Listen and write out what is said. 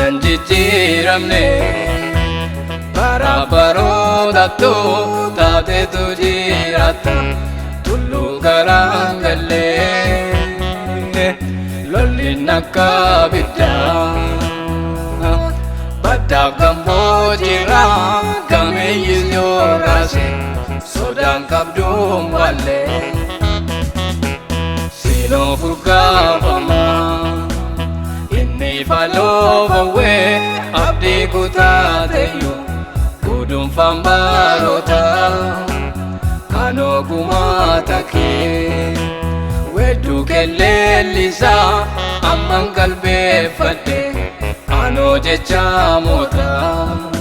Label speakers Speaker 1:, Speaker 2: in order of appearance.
Speaker 1: Nan jijjiiramne bara barootattu taatetu jiraata tulluu garaan gallee lolli akka abiddaa baddaaf gammoojjiirraa gameeyyis yoo raase sodaan qabduun mallee siinoo furgaafamaa. Inni faloo abdii kutaateyyuu gudunfaan baroota kan ogumaa takkee weedduu kelleellisaa amman qalbeeffadhe anoo jecha moota.